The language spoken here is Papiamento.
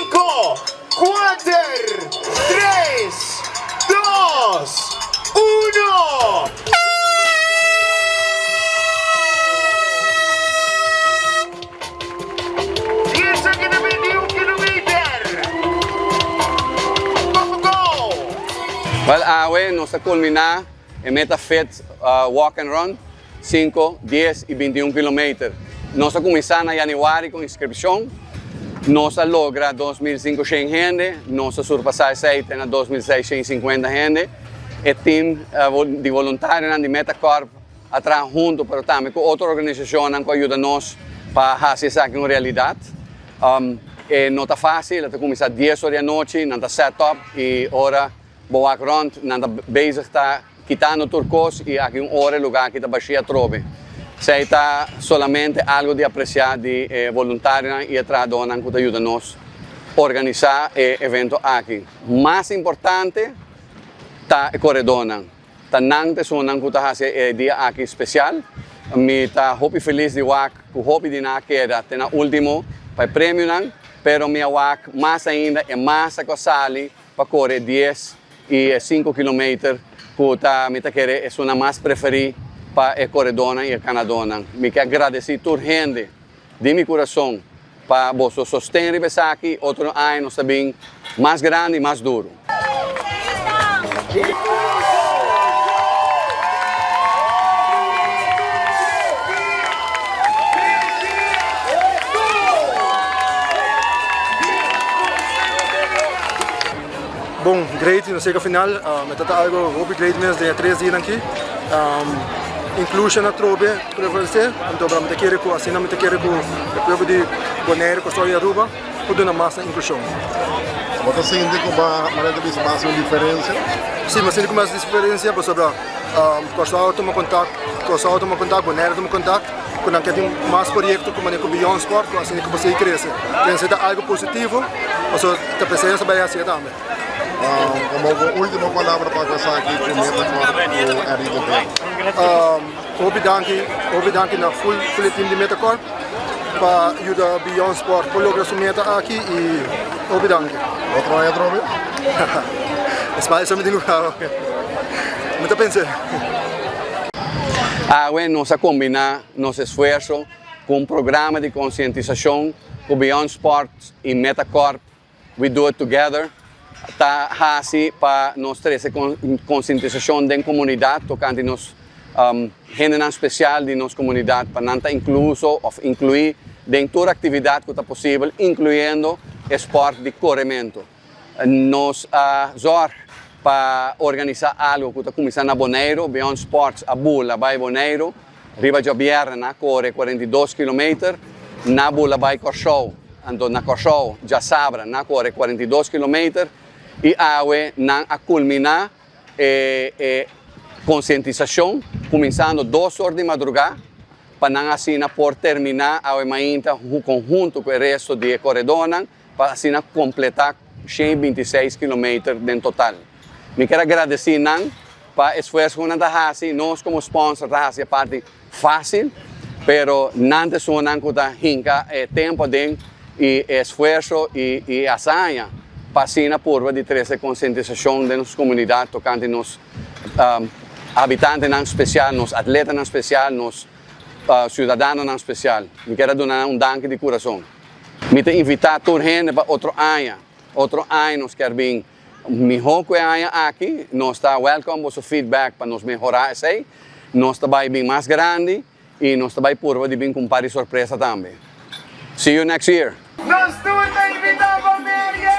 Cinco, cuater, tres, dos, uno! Dies aki ta 21 kilometer. Go, go! Wel awe nos ta culmina e Meta Fit Walk and Run 5, 10 y 21 kilometer. Nos a cuminsa na januari cu inscripcion. Nos a logra 2500 hende, nos a surpasa esey te na 2650 hende. E team di voluntarionan di Metacorp a traha hunto pero tambe cu otro organisacionnan cu a yuda nos pa haci esaki un realidad. E no ta facil, e ta cuminsa dies or di anochi, nan ta set up y ora bo wak rond nan ta bezig ta kitando tur cos y aki un ora e lugar aki ta bashi atrobe. Esey ta solamente algo di aprecia di e voluntarionan y e trahadornan cu ta yuda nos organisa e evento aki. Mas importante ta e coredornan. Ta nan ta esunnan ku ta hasi e dia aki spesial. Mi ta hopi felis di wak ku hopi di nan a keda te na ultimo pa e premionan, pero mi a wak mas ainda e masa ku a sali pa kore e dies i e sinku kilometer ku ta mi ta kere esunnan mas preferí pa e koredónan i e kanadónan. Mi ke a gradesí tur hende di mi kurason pa boso sosten riba esaki, otro aña nos ta bin mas grandi i mas duru. Bon, great, nos yega final. Me ta ta algo hopi great mes den e tres dianan aki. Inclusion atrobe prevalece, anto mi ta kere cu asina mi ta kere cu e pueblo di Bonaire, Kòrsou y Aruba por duna mas na inclusion. Bo ta sinti cu bo manera ta bisa bo haci un diferencia? Si, mi a sinti cu mi haci diferencia pasobra Kòrsou a tuma contact, Kòrsou a tuma contact, Bonaire a tuma contact cu nan ke tin mas proyecto cu manera cu Beyond Sport cu asina cu bo sigui crece. Entonces ta algo positivo pasobra ta pesey nos ta bay haci tambe. Como bo ultimo palabra pa esaki cu Metacorp cu Eric de Veen? Hopi danki, hopi danki na full full e team di Metacorp pa yuda Beyond Sport por logra su meta aki y hopi danki. Otro aña atrobe? Espa mi tin cu caba. Mi ta pensa. Awe nos a combina nos esfuerso cu un programa di concientisacion cu Beyond Sport y Metacorp We Do It Together ta hasi pa nos trese konsientisashon den komunidat tokante nos hendenan spesial di nos komunidat pa nan ta inkluso òf inkluí den tur aktividat ku ta posibel inkluyendo e spòrt di korementu. Nos a zòrg pa organisá algu ku ta kuminsá na Boneiru, Beyond Sports a bula bai Boneiru Riba djabièrnè nan a kore 42 kilometer, nan a bula bai Kòrsou, anto na Kòrsou djasabra nan a kore 42 kilometer i awe nan a kulminá e e konsientisashon kuminsando dos or di madrugá pa nan asina por terminá awe mainta konhunto ku e resto di e koredónan pa asina kompletá 126 kilometer den total. Mi kier a gradesí nan pa esfuerso ku nan ta hasi. Nos komo sponsor ta hasi e parti fásil, pero nan ta esunnan ku ta hinka e tempu aden i e esfuerso i e hazaña pa asina purba di trese konsientisashon den nos komunidat tokante nos habitantenan spesial, nos atletanan spesial, nos siudadanonan spesial. Mi kier a duna nan un danki di kurason. Mi ta invitá tur hende pa otro aña. Otro aña nos kier bin mihó ku e aña aki. Nos ta welcome boso feedback pa nos mehorá esei. Nos ta bai bin mas grandi i nos ta bai purba di bin ku un par di sorpresa tambe. See you next year! Nos tur ta invitá pa Merge!